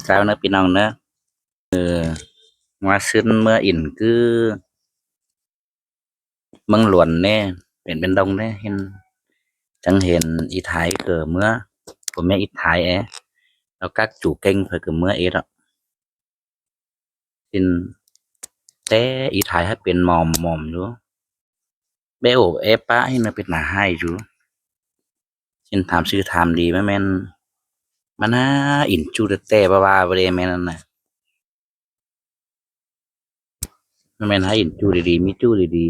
ເຈົ້າເນີພີ່ນ້ອງເນີ ເອີ ວ່າຊຶນເມືອອິນຄືເມືອງຫຼວນເນ ເປັນເປັນດົງເນ ເຫັນ ຈັ່ງເຫັນອີໄທເກີເມືອ ຜົວເມຍອີໄທເອ ລາວກັກຈູເກັ່ງເພິ່ນເກີເມືອເອດອກ ຊິນ ແຕ່ອີໄທໃຫ້ເປັນໝອມໆຢູ່ ແບໂອແອປະໃຫ້ນະເປັນໜ້າຮ້າຍຢູ່ ຊິນຖາມຊື່ຖາມດີ ມັນແມ່ນ ມັນຫາອິນຈູແຕ່ໆ ວ່າໆ ບໍ່ໄດ້ແມ່ນນັ້ນນະ ມັນແມ່ນຫາອິນຈູດີໆ ມີຈູດີ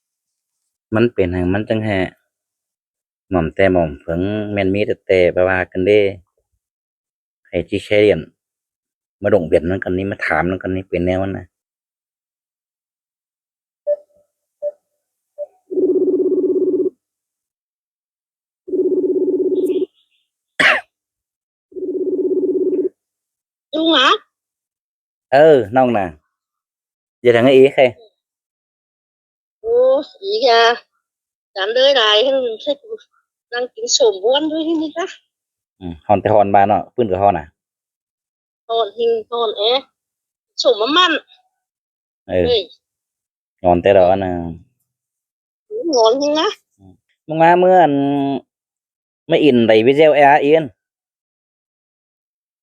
ໆ ມັນເປັນຫຍັງມັນຈັ່ງແຮ ໝອມແຕ່ໝອມເຜິງ ແມ່ນມີແຕ່ໆ ວ່າໆ ກັນເດ້ ໃຫ້ທີ່ແຄລຽນ ມາດົງວຽນນຳກັນນີ້ ມາຖາມນຳກັນນີ້ ເປັນແນວນັ້ນນະ. ລຸງຫວາ? ເອີ ນ້ອງນະ ເຮັດຫຍັງອີກເຮີຍ? ໂອ້ ອີກະ ຈຳເລີຍຫຼາຍ ນັ່ງກິນສົ້ມບ້ວນຢູ່ນີ້ກະ ອືມ ຮ້ອນແຕ່ຮ້ອນມາເນາະ ຟືນກະຮ້ອນນະ ຮ້ອນຫິງຮ້ອນແອ ສົ້ມມາໝັ້ນ ເອີ ເອີຍ ຮ້ອນແຕ່ຮ້ອນນະ ຮ້ອນຫິງນະ ອືມ ມຶງມາເມື່ອອັນ ມາອິນໄດ້ວິດີໂອເອອັນ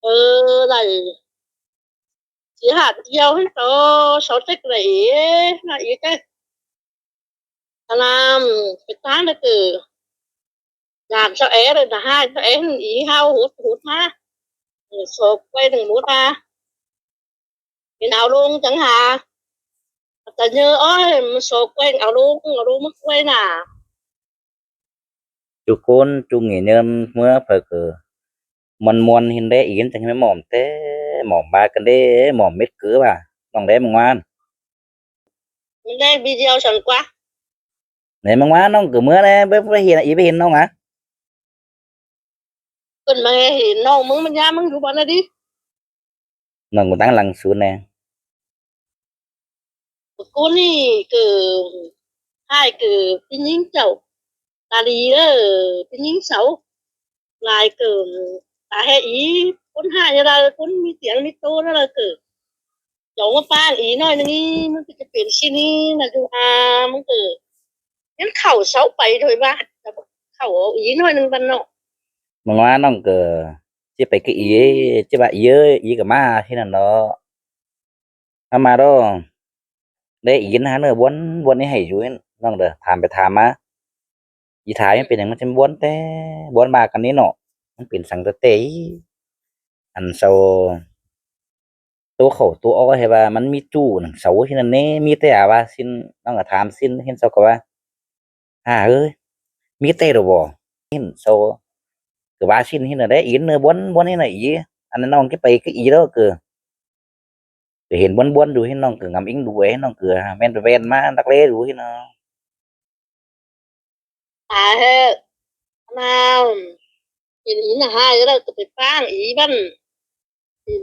ເອີ ໄດ້ ຊິຫາດຽວໃຫ້ໂຕ ເຊົາເຕັກໄດ້ອີກ ມາອີກເອີຍ ອານາມ ໄປຕານລະເກີ ຍາມເຊົາແອເລີຍນະ ຫາຍເຊົາແອ ອີເຮົາຫົດ ຫົດມາ ເອີ ສອບໄວ້ໜຶ່ງໝົດນະ ເຫັນເອົາລົງຈັ່ງຫາ ຕາເຍີ ໂອ້ຍ ມັນສອບໄວ້ ເອົາລົງ ເອົາລົງມາໄວ້ນະ. ຈຸຄົນຈຸເຫງຍເຍິນເມືອເພີເກີ ມ່ວນໆ ເຫັນແດ່ອີນ ຈັ່ງແມ່ນໝອມແຕ່ ໝອມບາກັນເດ້ ໝອມເມັດເກີວ່າ ນ້ອງແດ່ມັງວານ ມັນແດ່ວິດດີໂອສັນກວ່າ ແດ່ມັງວານ ນ້ອງເກີເມືອແດ່ ໄປ ໄປເຫັນ ອີໄປເຫັນນ້ອງຫາ ເພິ່ນມາເຫັນນ້ອງມຶງ ມັນຍາມມຶງຢູ່ບ່ອນໃດ? ນ້ອງກໍຕັ້ງຫຼັງສູນແດ່. ກູນີ້ເກີ ຮ້າຍເກີ ຜູ້ຍິງເຈົ້າ ຕາດີເດີ ຜູ້ຍິງເຊົາ ຫຼາຍເກີ ຕາແຮອີ ຄົນຮ້າຍລະ ຄົນມີຕຽງມີໂຕລະເກີ ຈອງວ່າປ້ານອີໜ້ອຍໜຶ່ງນີ້ ມັນກໍຈະເປັນຊິນີ້ນະ ຢູ່ອາ ມັນກໍຍັງເຂົ້າເຊົາໄປໂດຍວ່າ ເຂົ້າອີໜ້ອຍໜຶ່ງບັດເນາະ ມັນວ່ານ້ອງກໍ ຊິໄປຄືອີ ຊິວ່າອີເອີຍ ອີກໍມາທີ່ນັ້ນເນາະ ມາມາດອກ ໄດ້ອີນຫາເນີ ບ່ອນ ບ່ອນນີ້ໃຫ້ຢູ່ ນ້ອງເດີ ຖາມໄປຖາມມາ ອີທ້າຍມັນເປັນຫຍັງ ມັນຈະບ່ອນແຕ່ ບ່ອນມາກັນນີ້ເນາະ ມັນເປັນສັງແຕ່ ອັນເຊົາ ໂຕເຂົ້າໂຕອອກ ໃຫ້ວ່າມັນມີຈູ່ໜັງເສົາທີ່ນັ້ນແດ່ ມີແຕ່ວ່າຊິນ ນ້ອງກໍຖາມຊິນ ເຫັນເສົາກໍວ່າ ອາເອີຍ ມີແຕ່ດອກບໍ່ ເຫັນເສົາ ກໍວ່າຊິນເຫັນແດ່ ອີນເນີ ບ່ອນ ບ່ອນນີ້ນະ ອີ ອັນນັ້ນນ້ອງຈະໄປກໍອີແລ້ວ ກໍ ກໍເຫັນບ່ອນໆ ຢູ່ ເຫັນນ້ອງກໍງຳອິງດູ ເຫັນນ້ອງກໍແມ່ນແວ່ນມານັກແລຢູ່ ເຫັນ ຕາຍແທ້ ນາວ ເຫັນອີນະຫາຍແລ້ວກໍໄປປ້າງອີບັ້ນ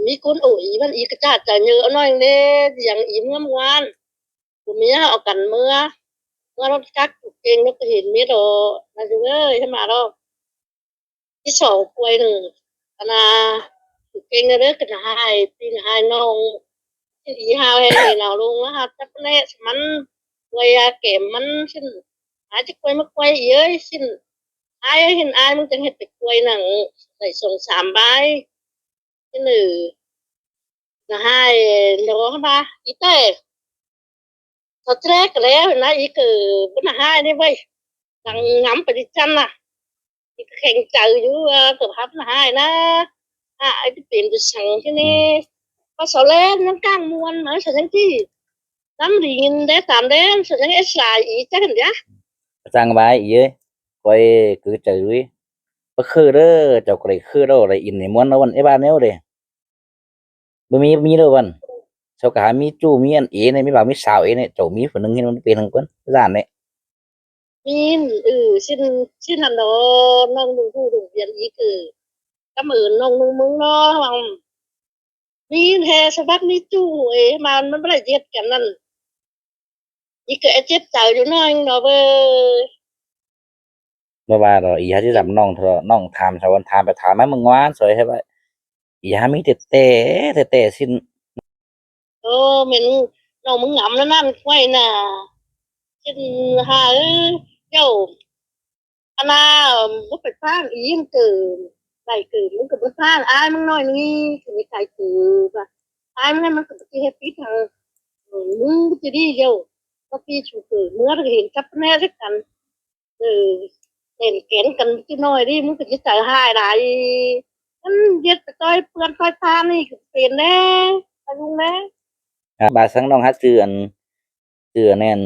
ມີຄົນໂອອີບັ້ນ ອີກະຈາດຈະເຍີເອົາໜ້ອຍເດ້ ດຽງອີເມືອໝູ່ວານ ຜົວເມຍເອົາກັນເມືອ ເມືອລົດຈັກເກັ່ງ ແລ້ວກໍເຫັນເມັດດອກ ນາຍເອີຍ ໃຫ້ມາດອກ ທີ່ສອງຄວາຍໜຶ່ງ ອັນນ່າ ເກັ່ງເດີ ກະນະຫາຍ ຕີນະຫາຍນ້ອງ ອີຫາວແຮງເຫັນເອົາລົງ ແລ້ວຫາຈັບແລະມັນ ຄວາຍຢາແກມມັນ ຊິນ ຫາຈັກຄວາຍມາຄວາຍ ອີເອີຍ ຊິນ ອາຍເອີຍ ເຫັນອາຍ ມຶງຈັ່ງເຮັດໄປຄວາຍໜັງ ໄດ້ສອງສາມບາຍ ຊິນເອີ ນະຫາຍ ໂນ ຫັ້ນວ່າ ອີແຕ່ ເຂົາແຈກແລ້ວນະ ອີກະບໍ່ນະຫາຍນີ້ເວີຍ ດັງງຳປະດິຈັນນະ ອີກະແຂງໃຈຢູ່ວ່າ ເກີບຮັບນະຫາຍນະ ອາຍຈະເປັນຈະສັງທີ່ນີ້ ພາສາແລນຍັງກາງມ່ວນມາຊະຈັ່ງຊີ້ ນຳໄດ້ຍິນແດ່ຕາມແດນ ຊະຍັງເອັດສາຍອີຈັກຫັ້ນຢາ ຈັ່ງວ່າອີເອີຍ ຂ້ອຍຄືໃຈລຸຍ ບໍ່ຄືເດີ ເຈົ້າກໍໄດ້ຄືເດີ ໄດ້ອິນໃນມ່ວນເອົາວັນເອບາແນວເດ ບໍ່ມີ ບໍ່ມີເດີວັນ ເຈົ້າກໍຫາມີຈູ້ມີອັນເອນີ້ ມີບ່າວມີສາວເອນີ້ ເຈົ້າມີຜູ້ໜຶ່ງເຫັນມັນເປັນຫຍັງເພິ່ນ ຢ້ານເດ້ ມີ ເອີ ຊິນ ຊິນຫັ້ນດອກ ນ້ອງໜຸ່ງຜູ້ໜຸ່ງວຽນອີກ ເອີ ກຳເອີນນ້ອງໜຸ່ງເມືອງເນາະ ມີແທ້ສະບັກມີຈູ້ເອ ມາ ມັນບໍ່ໄດ້ເຮັດກັນນັ້ນ ອີກກໍເຈັບໃຈຢູ່ໜ້ອຍໜຶ່ງດອກເວີຍ ບໍ່ວ່າດອກ ອີຫາຊິຈຳນ້ອງເທາະ ນ້ອງຖາມຊາວ ຖາມໄປຖາມມາເມືອງວານ ຊ່ອຍໃຫ້ວ່າ ອີຫຍັງມີແຕ່ແຕ່ ແຕ່ແຕ່ຊີ້ນ. ເອີ ແມ່ນນ້ອງມຶງງາມແນວນັ້ນໄວ້ນະ ຊີ້ນຫາເອີຍ. ເຈົ້າ ອັນນ່າ ບໍ່ໄປປ້ານອີ່ຫຍັງເກີ ໄດ້ເກີ ມັນກໍບໍ່ປ້ານ ອາຍມັນໜ້ອຍໜຶ່ງ ຄືມີໃຈເກີວ່າ ອາຍມັນ ມັນກໍບໍ່ຊິເຮັດຜິດຫຍັງ. ເອີ ມຶງຈະດີດຽວ ວ່າປີຊູເກີເມືອ ແລ້ວກໍເຫັນກັບແນ່ຄືກັນ. ເອີ ເຫັນແກນກັນຈັກໜ້ອຍນີ້ ມັນກໍຊິໃຈຮ້າຍຫຼາຍ ມັນເຮັດໄປຕ່ອຍເພື່ອນຕ່ອຍປານນີ້ກໍເປັນແດ່ ອາລຸງແດ່. ອ່າ ບາດສັງນ້ອງຫາຊື້ອັນ ຊື້ອັນນັ້ນ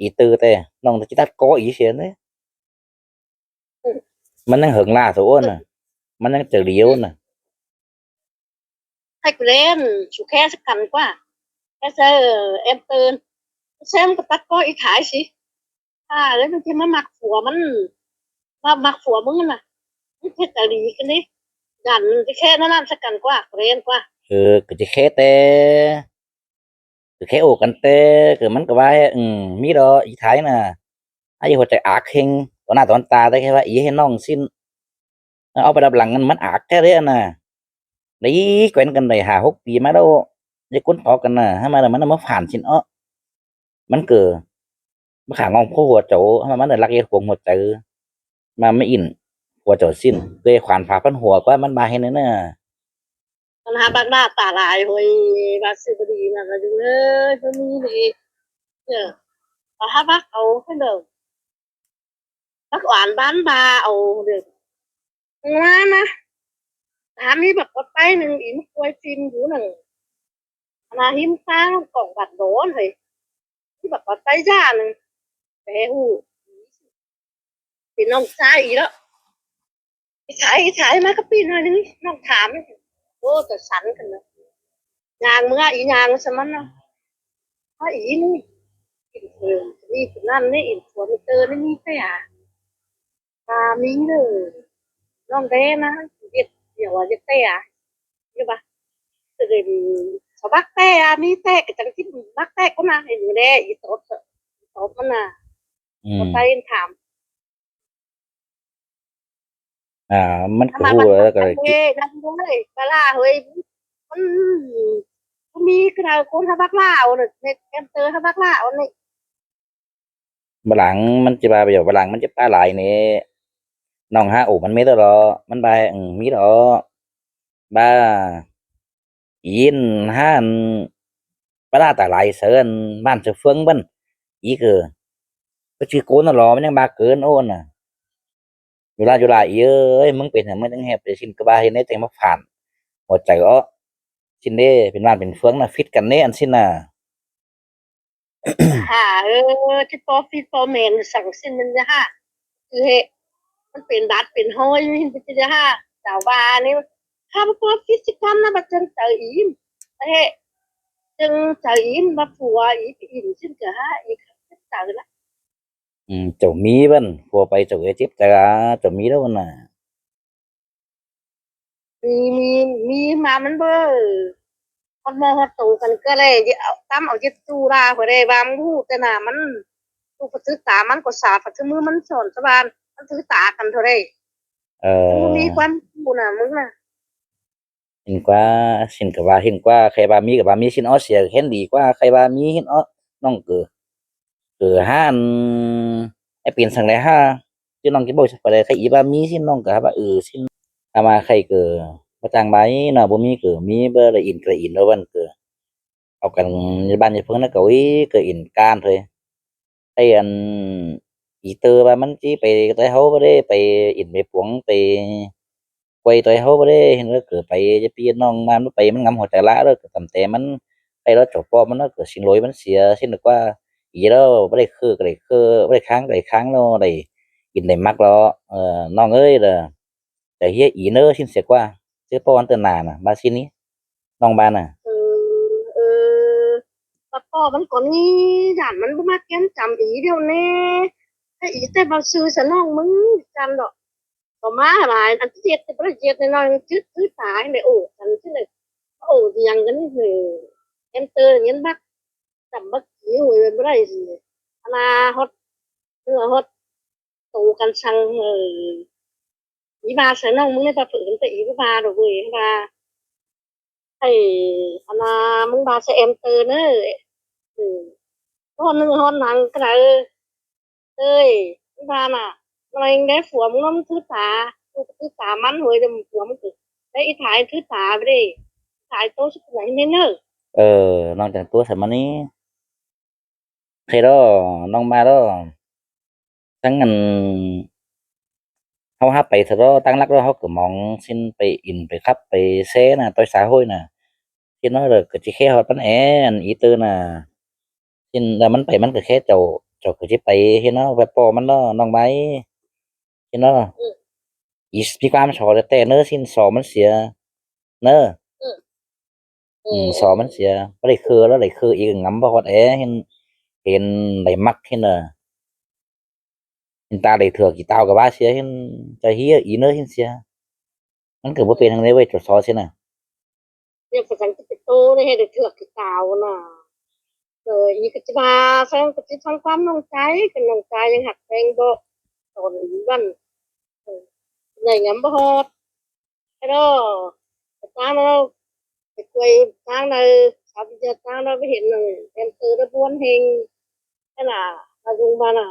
ອີເຕີແຕ່ ນ້ອງຈະຕັດກໍອີເສຍເດ້. ອືມ ມັນຍັງເຫິງຫຼ້າໂຕໂອ້ນນະ ມັນຍັງຈະຫຼຽວນະ. ໃຫ້ກູແລ່ນຊູແຄ່ສະກັນກວ່າ ແຄ່ໃຊ້ແອມເຕີນ ແຊມກໍຕັດກໍອີກຂາຍຊິ. ຖ້າແລ້ວມັນຊິມາມັກຜົວມັນ ມາມັກຜົວມຶງນະ ມັນເຮັດຕາດີກັນເດ້. ຢ້ານມັນຈະແຄ່ນັ້ນສະກັນກວ່າ ກູແລ່ນກວ່າ. ເອີ ກໍຈະແຄ່ແຕ່ ຄືແຄ່ໂອ້ກັນແຕ່ ຄືມັນກໍວ່າ ອືມ ມີດອກອີໄທນະ ອາ ອີຫົວໃຈອາກເຄັ່ງ ຕໍ່ໜ້າຕໍ່ຕາ ແຕ່ແຄ່ວ່າອີເຫັນນ້ອງຊີ້ນ ເອົາໄປຮັບຫຼັງ ມັນອາກແທ້ເດ້ອັນນະ. ໄດ້ແກວ່ນກັນໄດ້ຫ້າຫົກປີມາແລ້ວ ໄດ້ກົ້ນຕອກກັນນະ ຫາມາແລ້ວມັນມາຝານຊີ້ນເອາະ ມັນເກີ ມາຂ້າງຫ້ອງໂພຫົວໂຈ ຫາມາມັນໄດ້ລັກເຮັດຂວາງຫົວໃຈ ມາ ມາອິນຫົວເຈົ້າຊີ້ນ ເຄີຍຂວານຝາພັນຫົວກວ່າມັນບາເຮັດແນ່. ມັນຫາບັກໜ້າຕາຫຼາຍໂຫຍ ວ່າຊື່ບໍ່ດີນະ ລະດູເອີຍ ບໍ່ມີເດ ເອີ ຫາບັກເອົາເດີ ບັກອານບ້ານບາເອົາເດີ ວ່ານະ. ຫາມີບັກປອດໄປໜຶ່ງ ອີມາກວຍຟິມຢູ່ນັ້ນ ອັນນ່າ ຫິມທາງກອງບັກໂດນເຮີ້ຍ ມີບັກປອດໄປຢ່າງໜຶ່ງ ແຕ່ຮູ້ ເປັນນ້ອງຊາຍອີກແລ້ວ ອີສາຍ ອີສາຍ ມາກັບປີໜ້ອຍໜຶ່ງ ນ້ອງຖາມ ໂອ້ ຈະສັນກັນນະ ຍ່າງເມືອອີຍ່າງຊະມັນນະ ວ່າອີນີ້ ອີນີ້ ອີນັ້ນນີ້ ອີຜົວມິເຕີນີ້ມີແຕ່ ອ່າ ມີເດີ ນ້ອງແດ່ນະ ເຮັດ ດຽວວ່າຈະແຕ່ ຢູ່ບາ ສະເດັນສະບັກແຕ່ ມີແຕ່ກໍຈັ່ງຊິມັກແຕ່ກໍນະ ໃຫ້ຢູ່ແດ່ ອີຕອບ ອີຕອບມັນນະ ອືມ ບໍ່ໄປຖາມ ອ່າ ມັນກໍຮູ້ແລ້ວກໍ ເອີ ນັ້ນເວີຍ ປາຫຼ້າເຮີ້ຍ ມັນ ມັນມີກະດາຄົນຫາບັກຫຼ້າເອົາເນາະ ເຮັດແອມເຕີຫາບັກຫຼ້າເອົານີ້ ບາດຫຼັງມັນຈະວ່າ ບາດຫຼັງມັນຈະປາຫຼາຍນີ້ ນ້ອງຫາໂອມັນມີແລ້ວເນາະ ມັນວ່າ ອືມ ມີແລ້ວ ບາ ອີນຫາ ປາຫຼ້າຕາຫຼາຍເຊີນ ບ້ານເຊີເຟືອງເພິ່ນ ອີກ ເອີ ກໍຊື່ໂກນນັ້ນເນາະ ມັນຍັງບາເກີນໂອນນະ. ຢູ່ລາ ຢູ່ລາອີເອີຍ ມຶງເປັນຫຍັງ ມຶງຈັ່ງແຮບແຕ່ຊີ້ນ ກໍວ່າເຮັດແນວຈັ່ງມາຝານຫົວໃຈເອາະ ຊີ້ນເດ້ ເປັນບ້ານເປັນເຟືອງນະ ຜິດກັນເດ້ ອັນຊີ້ນນະ ຫາເອີຍ ທີ່ພໍ່ຜິດພໍ່ແມ່ນສັງຊີ້ນມັນຈະຫາ ຄືເຮັດ ມັນເປັນບາດເປັນຮອຍຢູ່ ມັນຈະຫາ ສາວວ່ານີ້ ຫາບໍ່ພໍຜິດຊິກັນນະ ບັດຈັ່ງໃຈອີມ ເຮັດຈັ່ງໃຈອີມ ວ່າຜົວອີມ ອີມຊີ້ນກະຫາອີກ ເຈັບໃຈລະ. ອືມ ເຈົ້າມີເບິ່ນ ຜົວໄປເຈົ້າເອີຍ ເຈັບໃຈລະ ເຈົ້າມີແລ້ວນະ ມີ ມີ ມີມາ ມັນບໍ່ຮອດໝໍຮອດໂຕກັນ ກໍໄດ້ເອົາ ຕຳເອົາເຈັບຕູລາ ກໍໄດ້ວ່າ ມັນຮູ້ແຕ່ໜ້າມັນ ລູກກໍຖືຕາ ມັນກໍສາ ກໍຖືມືມັນສອນສະບານ ມັນຖືຕາກັນເທົ່າໃດ ເອີ ມັນບໍ່ມີຄວາມຮູ້ນະ ມຶງນະ. ເຫັນກວ່າ ຊິນກໍວ່າ ເຫັນກວ່າ ໃຄວ່າມີກໍວ່າມີ ຊິນເອາະ ເສຍແຮງດີກວ່າ ໃຄວ່າມີ ເຫັນເອາະ ນ້ອງເກີ ເກີຫາ ໄອ້ເປັນສັງໃດຫາ ຊິນ້ອງຊິເວົ້າໄປໃດ ໃຄອີວ່າມີ ຊິນ້ອງກໍວ່າ ເອີ ຊິນ ຖ້າມາໃຄເກີ ບໍ່ຈ້າງບາຍເນາະ ບໍ່ມີເກີ ມີ ບໍ່ໄດ້ອິນກໍໄດ້ອິນ ເອີ ວັນເກີ ເອົາກັນຢູ່ບ້ານຢູ່ເພິ່ນນະ ເກົາອີ ເກີ ອິນການເທີຍ ໄອ້ອັນ ອີເຕີວ່າມັນຊິໄປຕ່ອຍເຮົາບໍ່ໄດ້ ໄປອິນໄປປວງ ໄປກວຍຕ່ອຍເຮົາບໍ່ໄດ້ ເຫັນວ່າເກີໄປ ຈະປີນ້ອງມັນໄປ ມັນງຳຫົວໃຈລະເດີ ກໍຕາມແຕ່ມັນ ໄປລະເຈົ້າປອບມັນເນາະ ເກີຊິງໂລຍມັນເສຍ ຊິນກວ່າ ອີແລ້ວ ບໍ່ໄດ້ຄືກໍໄດ້ຄື ບໍ່ໄດ້ຄ້າງກໍໄດ້ຄ້າງເນາະ ໄດ້ກິນໄດ້ມັກແລ້ວ ເອີ ນ້ອງເອີຍເດີ. ແຕ່ເຮຍອີເນີຊິນເສຍກວ່າ ເສຍປອນເຕີນານະ ບາຊິນີ້ ນ້ອງບ້ານນະ ເອີ ເອີ ປະກອບມັນກໍມີ ຢ້ານມັນບໍ່ມາແກ່ນຈຳອີດຽວແນ່ ໃຫ້ອີແຕ່ເວົ້າຊື່ສະນ້ອງມຶງກັນດອກ ກໍມາຫຼາຍ ອັນທີ່ເຮັດແຕ່ບໍ່ໄດ້ເຮັດນ້ອຍໆ ຈື່ ຈື່ຕາໃຫ້ໄດ້ໂອ້ກັນ ຊິໄດ້ໂອ້ຫຍັງກັນ ເອີ ແອມເຕີເງິນບັກ ຈຳບັກຈິ້ວ ເອີ ບໍ່ໄດ້ຊິ ອະນາຮອດ ເອີ ຮອດໂຕກັນຊັງ ເອີ ອີວ່າໃສ່ນ້ອງມຶງໄດ້ປະເຜີນ ແຕ່ອີບໍ່ວ່າດອກເວີຍ ວ່າ ໄອ້ອັນນ່າ ມຶງວ່າສະແອມເຕີເນີ ອືມ ຮ້ອນໜຶ່ງຮ້ອນໜັງກະໄດ້ເອີຍ ມຶງວ່ານະ ມະເຮັງແດ່ຜົວມຶງເນາະ ມັນຖືຕາ ຖືຕາມັນເຮີ້ຍ ແຕ່ຜົວມຶງກະໄດ້ອີ່ຖ່າຍຖືຕາໄປເດ້ ຖ່າຍໂຕຊິໄປໃນເນີ. ເອີ ນ້ອງຈັງຕົວໃສ່ມານີ້ ເຄດອ ນ້ອງມາດອ ທັງອັນ ເຮົາຫາໄປສະເດາະ ຕັ້ງຫຼັກແລ້ວເຮົາກະມອງຊິນໄປອິນໄປຂັບໄປແຊນະ ຕ່ອຍສາໂຫ້ຍນະ ຊິນເນາະ ແລ້ວກະຊິແຄ່ຮອດມັນແອ ອັນອີເຕີນະ ຊິນ ແລ້ວມັນໄປມັນກະແຄ່ເຈົ້າ ເຈົ້າກະຊິໄປ ຊິນເນາະ ແບບປໍມັນເນາະ ນ້ອງໄມ້ ຊິນເນາະ ອືມ ອີ ມີຄວາມສໍແຕ່ເນີ ຊິນ ສໍມັນເສຍເນີ. ອືມ ອືມ ອືມ ສໍມັນເສຍ ບໍ່ໄດ້ເຄີແລ້ວ ໄດ້ເຄີອີກງຳບໍ່ຮອດແອ ເຫັນ ເຫັນໄດ້ມັກ ເຫັນ ເອີ ເຫັນຕາໄດ້ເຖືກ ຂີ້ຕາວກະວ່າເສຍ ເຫັນຈະເຮຍອີເນີ ເຫັນເສຍ ມັນກະບໍ່ເປັນຫຍັງເລີຍເວີຍ ໂຕສໍຊິນະ ຮຽກປະກັນຈະເປັນໂຕໄດ້ ໃຫ້ໄດ້ເຖືກຂີ້ຕາວນະ ເອີ ອີກະຈະວ່າ ແຟນກະຊິຟັງຄວາມນ້ອງໃຈ ກະນ້ອງໃຈຍັງຮັກແພງບໍ່ ຕອນອີວັນ ເອີ ໄດ້ງຳບໍ່ຮອດ. ແລ້ວ ໄປຕາມລາວ ໄປກວຍທາງໃດ ສາວວິທະຍາຕາມລາວໄປເຫັນນັ້ນ ແດນເຊີລະບວນເຮັງ ຫັ້ນນະ ລາວຢູ່ບ້ານນະ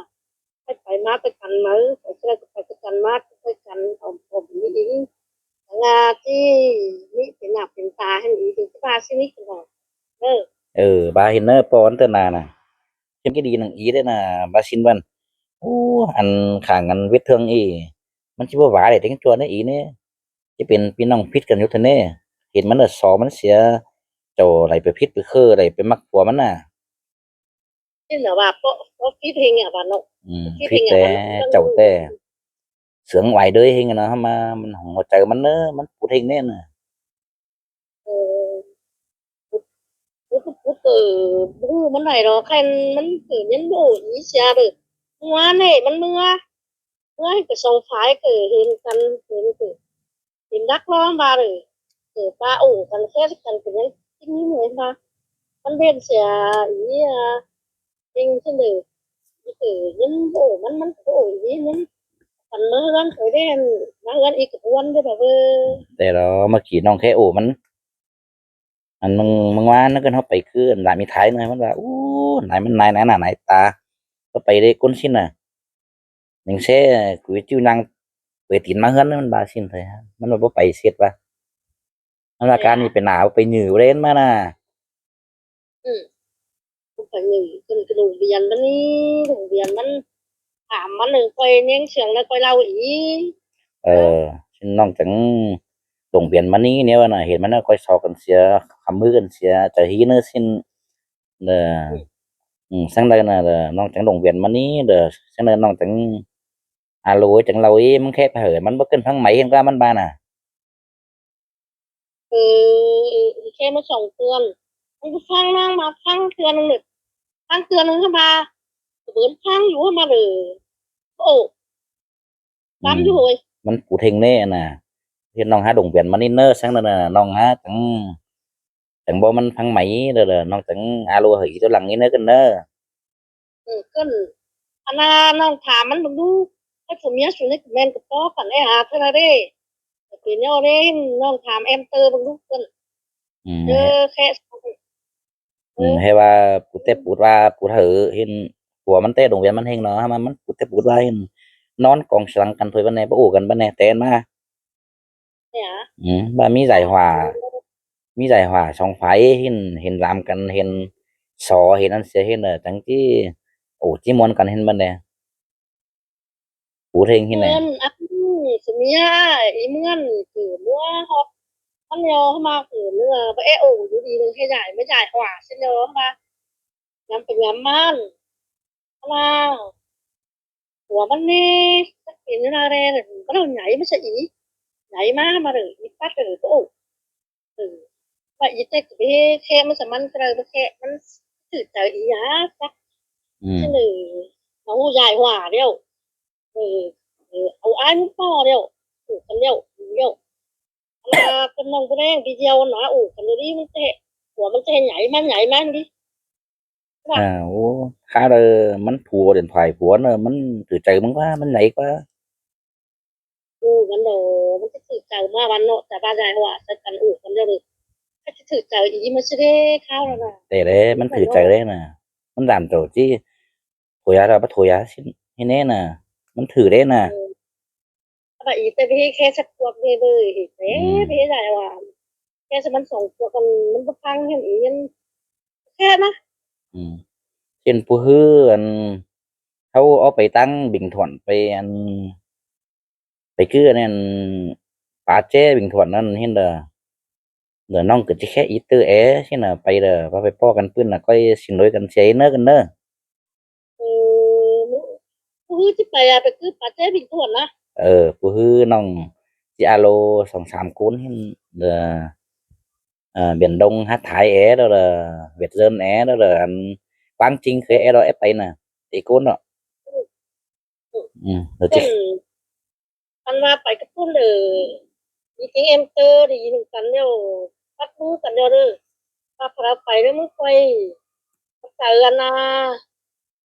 ໄປໄປມາໄປກັນມາ ໄປເທື່ອກະໄປໄປກັນມາໄປກັນ ອອມໆ ນີ້ອີກ ສະຫງ່າທີ່ມີເປັນໜ້າເປັນຕາຫັ້ນອີກ ເປັນສະບາຍຊີວິດຫັ້ນນະ ເອີ ເອີ ບາເຫັນເນີ ປ້ອນເຕີນານະ ເຫັນກະດີໜັງອີເດ້ນະ ບາຊິນວັນ ໂອ້ ອັນຂ້າງອັນເວັດເທິງອີ ມັນຊິບໍ່ຫວາໄດ້ເຕັງຈົວເນອີເນ ຈະເປັນພີ່ນ້ອງຜິດກັນຢູ່ແທ້ເນ ເຫັນມັນລະສໍມັນເສຍ ເຈົ້າໄຫຼໄປຜິດໄປເຄີໄຫຼໄປມັກຜົວມັນນະ ນີ້ນະວ່າ ເພາະ ເພາະຜິດເຮັງອະວ່າເນາະ ອືມ ຜິດແຕ່ເຈົ້າແຕ່ ເຊື່ອງໄວເດີຍເຮັງນະ ເຮົາມາ ມັນຫົວໃຈມັນເນີ ມັນປູດເຮັງແນ່ນະ ເອີ ປຸດ ປຸດ ເອີ ບໍ່ຮູ້ມັນໄດ້ດອກ ຄັນມັນເກີດຍັງບໍ່ອີເສຍເດີ ເມື່ອນີ້ມັນເມື່ອ ເມື່ອໃຫ້ກະສອງຝ່າຍເກີດເຫັນກັນ ເຫັນເກີດ ເປັນດັກລ້ອມວ່າເດີ ເກີດວ່າໂອ້ກັນແຄກັນເປັນຫຍັງຈິງມີເໝືອນວ່າ ມັນເວັ້ນເສຍອີ ອາ ເປັນຈັ່ງໃດ ເອີ ຍັງບໍ່ໂອ້ ມັນ ມັນກະບໍ່ໂອ້ອີ ຍັງ ກັນມາເຮືອນຂ້ອຍເດ້ ມາເຮືອນອີກກະບວນເດ້ ແບບ ເອີ ແຕ່ລະເມື່ອກີ້ນ້ອງແຄ່ໂອ້ມັນ ອັນ ມື້ ມື້ວານນັ້ນກະເຮົາໄປຄື ອັນ ລາມອີໄທນະ ມັນວ່າ ໂອ້ ນາຍມັນນາຍໜ້າໜ້ານາຍຕາ ເຮົາໄປເດ້ກົ້ນຊິນນະ ຍັງແຊ ກູຈິ້ວຍ່າງເປີດຕີນມາເຮືອນ ມັນວ່າຊິນໄທ ມັນວ່າບໍ່ໄປເສັດວ່າ ມັນວ່າການນີ້ໄປໜ້າ ໄປຫຍື້ເລນມານະ ອືມ ໄປຫຍື້ ເພິ່ນກະດົງບຽນມັນນີ້ ດົງບຽນມັນ ຖາມມັນ ຂ້ອຍແຍງສຽງແລ້ວຂ້ອຍເລົ່າອີກ ເອີ ນ້ອງຈັ່ງດົງບຽນມານີ້ແນວນະ ເຫັນມັນນະ ຂ້ອຍຊອກກັນເສຍ ຄຳມືກັນເສຍ ຈະຮີເນີຊິນ ເດີ ອືມ ຈັ່ງໃດນະ ເດີ ນ້ອງຈັ່ງດົງບຽນມານີ້ເດີ ຈັ່ງໃດນ້ອງຈັ່ງ ອາໂລ ຈັ່ງເລົ່າອີ ມັນແຄ່ໄປເຫີ ມັນບໍ່ເກີນພັງໄໝ ເຫັນກະມັນບານະ ເອີ ແຄ່ມາສອງເທື່ອ ມັນກະຟັງນາງມາຟັງເທື່ອໜຶ່ງ ຟັງເທື່ອໜຶ່ງຫັ້ນມາ ກະເບິ່ງຟັງຢູ່ຫັ້ນມາເດີ ໂອ້ ອືມ ດຳຢູ່ເຮີຍ ມັນປູເທັງແນ່ຫັ້ນນະ ເຮັດນ້ອງຫາດົງບຽນມານີ້ເນີ ຊັ້ນນັ້ນນະ ນ້ອງຫາຈັ່ງ ຈັ່ງບໍ່ມັນພັງໄໝເດີ ນ້ອງຈັ່ງອາໂລເຮີອີໂຕຫຼັງນີ້ເນີ ກັນເນີ ເອີ ເກີ້ນ ອັນນ່າ ນ້ອງຖາມມັນເບິ່ງດູ ໄອ້ຜົວເມຍສູນີ້ກະແມ່ນກະພໍກັນ ໄອ້ຫາເທື່ອນະເດ້ ເປັນແນວໃດ ນ້ອງຖາມແອມເຕີເບິ່ງດູ ເກີ້ນ ອືມ ເອີ ແຄ່ ອືມ ໃຫ້ວ່າປູແຕ່ປູວ່າປູເທີ ເຫັນຜົວມັນແຕ່ດົງບຽນມາແຮງເນາະ ມັນ ມັນປູແຕ່ປູວ່າ ເຫັນນອນກອງສະຫຼັງກັນຖ້ວຍບັດແນ່ ບໍ່ໂອ້ກັນບັດແນ່ ແຕ່ນມາ ອືມ ວ່າມີໃຈຫວ່າ ມີໃຈຫວ່າສອງຝ່າຍ ເຫັນ ເຫັນລາມກັນ ເຫັນສໍ ເຫັນອັນເສຍ ເຫັນ ເອີ ຈັ່ງຈີ້ ໂອ້ ຈີ່ມ່ວນກັນ ເຫັນບັດແນ່ ປູເທັງເຫັນແນ່ ເອີ ອັນ ສຸເມຍ ອີເມືອນ ຄືເມືອງຮອດ ມັນຍອມມາຄືເມືອງ ບໍ່ແອໂອຢູ່ດີໜຶ່ງ ໃຫ້ຢາຍ ມາຢາຍຫວ່າຊິຍອມມາ ຍາມໄປຍາມມາ ລາວ ຜົວມັນນີ້ ຈັກເປັນແນວໃດ ມັນເອົາໃຫຍ່ມາຊະອີ ໃຫຍ່ມາ ມາເລີຍ ອີປັດເລີຍ ໂອ້ ເອີ ວ່າອີແຕັກໄປແຄະມັນສະມັນກະໄດ້ ບໍ່ແຄະມັນຖືກໃຈອີຫຍັງຈັກ ອືມ ເສຍເລີຍ ເອົາຢາຍຫວ່າແລ້ວ ເອີ ເອີ ເອົາອ້າຍມັນພໍ້ແລ້ວ ຖືກກັນແລ້ວ ດີແລ້ວ ອັນນ່າ ເພິ່ນນ້ອງບໍ່ແດງ ດີດຽວນະ ໂອ້ ຄັນດີມັນແຕະ ຜົວມັນຈະໃຫຍ່ ມັນໃຫຍ່ມານີ້ ອາ ໂອ້ ຄາເດີ ມັນຜົວເດີນຜາຍຜົວເນີ ມັນຖືກໃຈມຶງກວ່າ ມັນໃຫຍ່ກວ່າ ໂອ້ ມັນໂດ ມັນຈະຖືກໃຈມາວັນເນາະ ຈະວ່າໃຫຍ່ຫວາໃສ່ກັນ ໂອ້ ກັນເດີ ໃຜຊິ ຖືກໃຈອີ່ມາຊິເດ້ ຄາວນັ້ນນະ ແຕ່ເດ້ ມັນຖືກໃຈເດ້ນະ ມັນດາມໂຕຈິ ໂທຢາລະ ໂທຢາຊິເຮັດແນ່ນະ ມັນຖືກເດ້ນະ ເອີ ວ່າອີ່ແຕ່ໄປເຮັດແຄ່ສັກພວກເລີຍເລີຍ ເຮັດແຕ່ ອືມ ໄປເຮັດໄດ້ວ່າ ແຄ່ສະມັນສອງພວກກັນ ມັນບໍ່ຟັງຫັ້ນອີ່ ແຄ່ນະ ອືມ ເຊັ່ນຜູ້ຮື ອັນ ເຮົາເອົາໄປຕັ້ງເບັງຖວນ ໄປ ອັນ ໄປຄືອັນນັ້ນ ປາແຈ້ເບັງຖວນນັ້ນເຫັນເດີ ເດີນ້ອງກໍຈະແຄ່ອີເຕີແອຊີ້ນະ ໄປເດີ ວ່າໄປພໍ້ກັນປຶ້ນນະ ຂ້ອຍຊິລວຍກັນເຊເນີກັນເດີ ເອີ ຜູ້ຮືຊິໄປອະ ໄປຄືປາແຈ້ເບັງຖວນນະ ເອີ ຜູ້ຮືນ້ອງຊິອາໂລສອງສາມຄົນເຫັນເດີ ເອີ ບຽນດົງ ຮັກທາຍແອ ແລ້ວເດີ ຫວຽດເຊີນແອ ແລ້ວເດີ ອັນ ກວາງຈິງເຄີຍແອ ແລ້ວແອໄປນະ ເຕໂກນເນາະ ອືມ ອືມ ເອີ ເຈົ້າ ຄັນວ່າໄປກັບພຸ້ນເດີ ມີຈິງແອມເຕີດີນຳກັນແລ້ວ ປັບມືກັນແລ້ວເດີ ວ່າພາລາໄປແລ້ວມື້ຂ້ອຍ ໃສ່ອັນນາ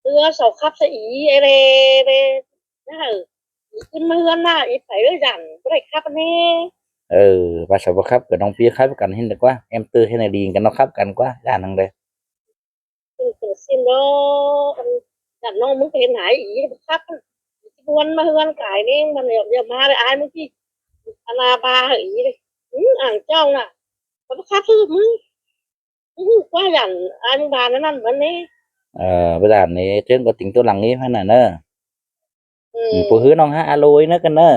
ເຮືອເສົາຂັບສະອີແອເລເວ ນະ ຂຶ້ນມາເຮືອນນາອີໄປເດີ ຢ້ານບໍ່ໄດ້ຂັບແນ່ ເອີ ວ່າສະບໍ່ຂັບກໍນ້ອງປີຂັບກັນເຫັນດີກວ່າ ແອມເຕີເຮັດໃຫ້ດີກັນເນາະ ຂັບກັນກວ່າ ຢ້ານຫຍັງເດ ເປັນເປີເຊັນເນາະ ອັນ ຢ້ານນ້ອງມຶງໄປເຮັດໃຫ້ອີ ບໍ່ຂັບ ຊິບວນມາເຮືອນກາຍນີ້ ມັນດຽວມາເລີຍ ອ້າຍມຶງຊິ ອັນນາບາອີ ອື ອ່າງເຈົ້ານະ ບໍ່ຂັບຄືມຶງ ອື ກວ່າຢ້ານອ້າຍມຶງບານັ້ນນັ້ນມັນນີ້ ເອີ ເວລານີ້ເທິງກໍຕິງໂຕຫຼັງນີ້ຫັ້ນນະເນີ ອື ອື ຜູ້ຮືນ້ອງຫາອາໂລຍເນີກັນເນີ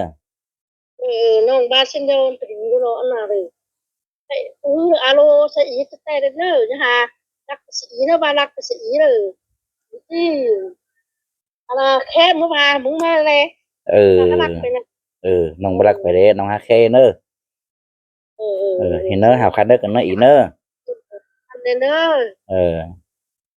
ເອີ ນ້ອງບາຊິນໂດນປະດິນຢູ່ເນາະ ອັນນາເດີ ເອີ ອາໂລສະອີແຕ່ເດີ ຢ່າຫາລັກສະອີເດີ ບາລັກສະອີເດີ ອື ອັນນາແຄ່ມື້ວານມຶງມາແລ ເອີ ເອີ ນ້ອງບາລັກໄປເດ້ ນ້ອງຫາແຄ່ເນີ ເອີ ເອີ ເອີ ເຫັນເນີ ຫາຄັນເດີກັນເນີອີເນີ ຄັນເດີ ເອີ